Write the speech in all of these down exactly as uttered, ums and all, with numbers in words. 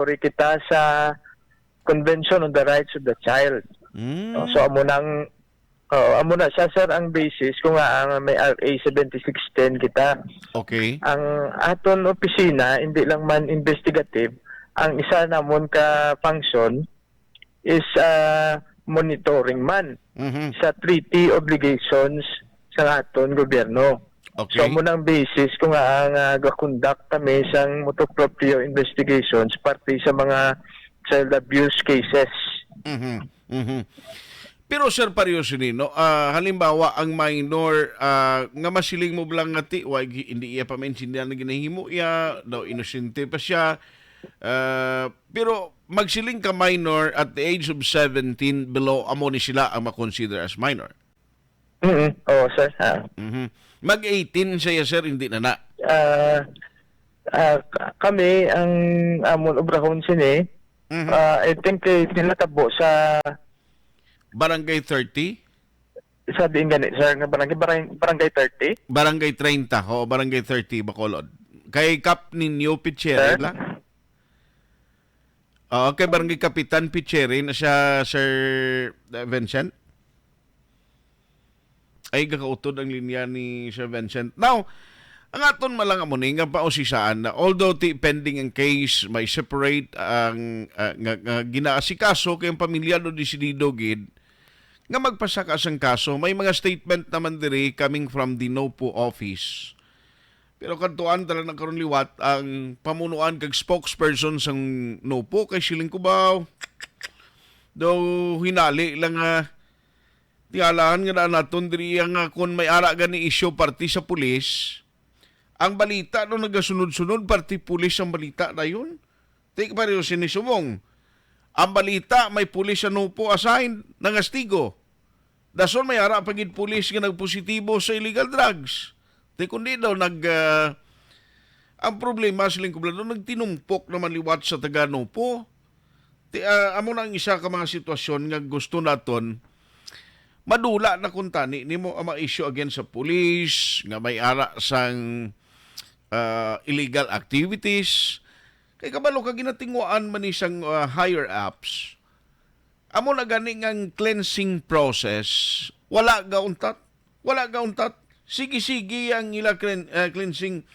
signatory kita sa Convention on the Rights of the Child. Mm. No, so, amo nang, oo, amo na siya, sir, ang basis kung nga ang may R A seventy-six ten kita. Okay. Ang aton opisina, hindi lang man investigative, ang isa namon ka function is, ah, monitoring man Mhm. sa treaty obligations sa aton gobyerno. Okay. So, amo nang basis kung nga ang, ah, ga-conduct kami sang motu proprio investigations parte sa mga child abuse cases. Mhm. Mhm. Pero, Sir, pareho sini, no? Ah, halimbawa, ang minor, ah, nga masiling mo lang nga ti-, wa, gi-, hindi iya pa maintindihan ang ginahimo iya, daw inosente pa siya. Ah, pero magsiling ka minor at the age of seventeen below, amo ni sila ang makonsider as minor. Mm, oo, sir. Ah. Mhm. Mag eighteen siya, sir, hindi na na. Ah, ah, ka-, kami, ang amon obrahon sini, Mhm. ah, I think, eh, tinatabo sa Barangay thirty? Sa diin gani, sir, nga barangay, barang-, barangay thirty? Barangay treinta, oo, barangay thirty, Bacolod. Kay Kap Niño Picheri Sir? la? Oo, kay Barangay Kapitan Picheri na siya, Sir, uh, Vincent. Ay, gakautod ang linya ni Sir Vincent. Now, ang aton malang amo ni nga pausisaan na, although ti pending ang case, may separate ang, ah, nga, nga ginaasikaso, kay ang pamilya do desidido gid nga magpasaka sang kaso. May mga statement naman diri coming from the NOPO office. Pero kadtuan ta lang na karon liwat ang pamunuan kag spokesperson sang NOPO kay siling ko ba daw hinali lang nga tingalahan nga daan naton diri nga kon may ara gani isyu parte sa pulis, ang balita no nagasunod-sunod parte pulis ang balita dayon. Ti pareho sini subong. Ang balita, may pulis sa NOPO assigned, nangastigo. Dason may ara pa gid pulis nga nagpositibo sa illegal drugs. Ti kundi daw nag, ah, ang problema, siling ko, daw nagtinumpok naman liwat sa taga NOPO. Ti, ah, amo na ang isa ka mga sitwasyon nga gusto naton madula na kuntani nimo ang mga issue against sa police nga may ara sang, ah, illegal activities. Kay kabalo ka, ginatinguhaan man ni sang, ah, higher ups. Amo na gani nga ang cleansing process, wala gauntat. Wala gauntat. Sige-sige ang ila clean-, ah, cleansing,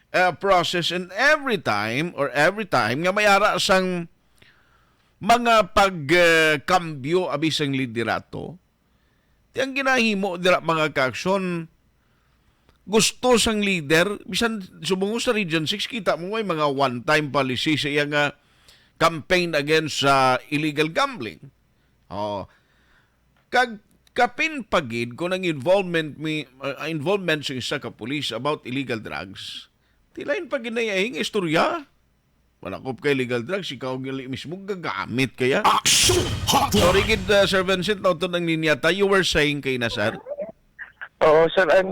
ah, process, and every time or every time nga may ara sang mga pag, ah, kambyo abi sang liderato, ti ang ginahimo dira, mga kaaksyon, gusto sang leader, bisan subong sa Region six, kita mo may mga one-time policy sa iya nga campaign against sa illegal gambling. Oh. Kag kapin pa gid kung ang involvement mi, uh, involvement sa isa ka police about illegal drugs, ti lain pa gid na iya nga istorya. Wala ko kay illegal drugs, ikaw gali mismo gagamit kaya. Action! Hot Sorry gid, uh, Sir Vincent, nautod ang linya ta. You were saying kay na, sir? Oo, sir, ang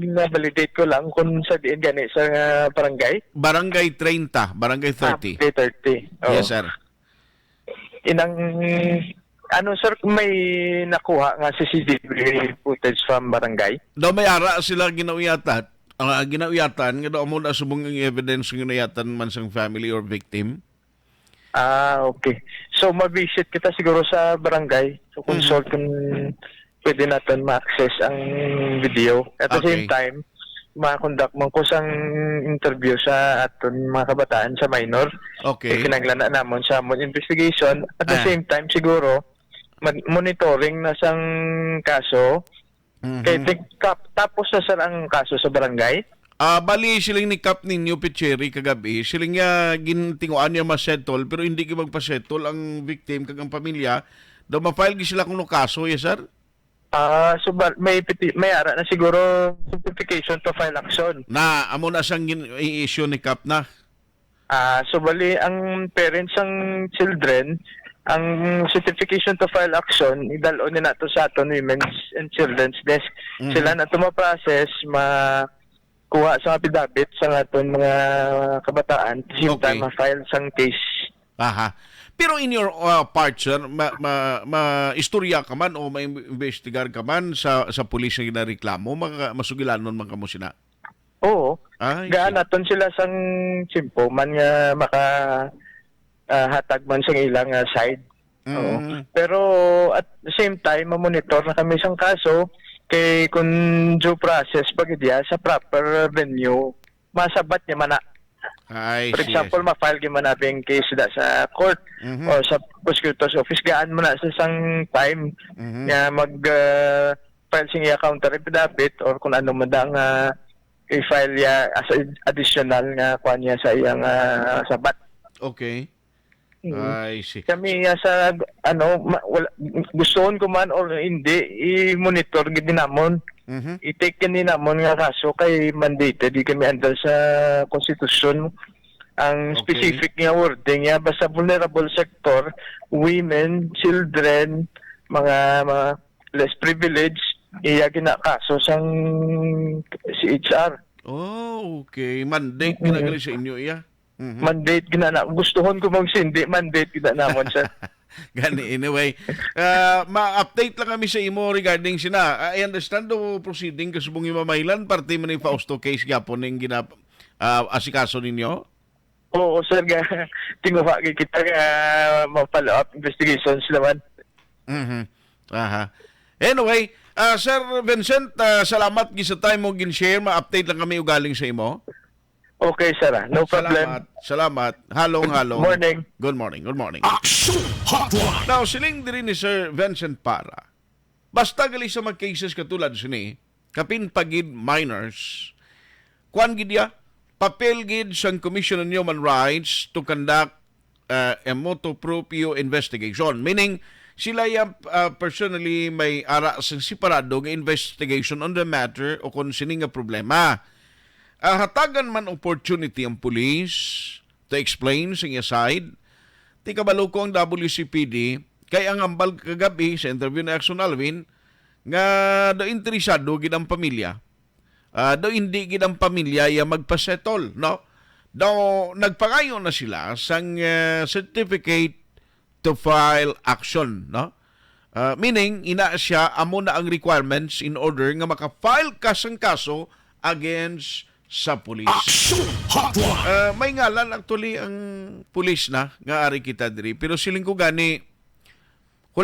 na-validate ko lang kung sa diin gani, sir, nga barangay. Barangay treinta, barangay Ah, thirty. Barangay thirty. Oo. Yes, sir. Inang, ano, sir, may nakuha nga C C T V footage from barangay? Daw may ara sila ginauyatan. Ang, ah, ginauyatan nga daw amo na subong ang evidence nga ginauyatan man sang family or victim. Ah, okay. So, ma-visit kita siguro sa barangay. So, Mhm. consult kung pwede naton ma-access ang video. At the Okay. same time, ma-conduct man ko sang interview sa aton mga kabataan sa minor. Okay. Kay kinahanglan na namon sa amon investigation. At the Ah. same time, siguro, man-, monitoring na sang kaso. Mhm. Kay think kap-, tapos na, sir, ang kaso sa barangay? Ah, bali, siling ni Kap Niño Picheri kagabi, siling niya, gintinguan niya ma-settle, pero hindi gyud magpa-settle ang victim kag ang pamilya. Daw ma-file gyud sila kuno kaso, yes, sir? Ah, so ba-, may peti-, may ara na siguro certification to file action. Na, amo na sang gin-, i-issue ni Kap na. Ah, so bali, ang parents sang children, ang certification to file action, idal-on ni nato sa aton Women's and Children's Desk. Mhm. Sila na to ma-process, makuha sa affidavit sa aton mga kabataan, same Okay. time ma-file sang case. Aha. Pero in your, uh, part, sir, ma-, ma-, ma-istorya ka man o ma-imbestigar ka man sa, sa pulis nga ginareklamo, maka-, masugilanon man kamo sina? Oo. Ah, I Gaan see. naton sila sang tiyempo man nga maka-, ah, hatag man sa ilang, ah, side. Oo. Mm. Pero at the same time, mamonitor na kami sang kaso kay kung due process pa gid ya sa proper venue, masabat niya man na. I For see, I example, see. ma-file gyud man natin case da sa court Mhm. or sa prosecutor's office, gaan man na sa sang time Mhm. nga mag, ah, file sing iya counter affidavit or kung ano man da nga i-file niya as a additional nga kuan niya sa iyang, ah, sabat. Okay. Mm. I see. Kami nga sa, ano, ma-, wala, gustoon ko man or hindi, i-monitor gid namon. Mhm. I-take gid namon nga kaso kay mandated di kami under sa konstitusyon. Ang Okay. specific nga wording niya, basta vulnerable sector, women, children, mga, mga less privileged, iya ginakaso sang C H R. Oh, okay. Mandate Mm. gina gali sa inyo, iya? Mhm. Mandate gina na. Gustuhon ko mag-sindi, mandate gina namon, sir. Gani, anyway. Ah, ma-update lang kami sa imo regarding sina. Ah, I understand the proceeding ka subong Mamailan, parte man ni Fausto case gyapon ning gina-, ah, asikaso ninyo? Oo, sir, ga-, tinguha gid kita nga ma-follow up investigations naman. Mhm. Aha. Anyway, ah, Sir Vincent, ah, salamat gid sa time mo gin-share. Ma-update lang kami ugaling sa imo. Okay, sir, ah. No problem. Salamat. Salamat. Halong, Good halong. morning. Good morning. Good morning. Action Hotline. Now, siling diri ni Sir Vincent Para, basta gali sa mga cases katulad sini, kapin pa gid minors, kuan gid ya, papel gid sang Commission on Human Rights to conduct, uh, a motu proprio investigation. Meaning, sila ya, uh, personally may ara sang separado nga investigation on the matter o kung sini nga problema. Ah, hatagan man opportunity ang police to explain sa iya side. Ti kabalo ko ang W C P D, kay ang hambal kagabi sa interview ni Axon Alvin, nga daw interesado gid ang pamilya. Ah, daw hindi gid ang pamilya ya magpasettle, no? Daw nagpangayo na sila sang, eh, certificate to file action, no? Ah, meaning, ina siya, amo na ang requirements in order nga maka-file ka sang kaso against sa pulis. Action Hotline. Ah, may ngalan actually ang pulis na nga ari kita diri. Pero siling ko gani,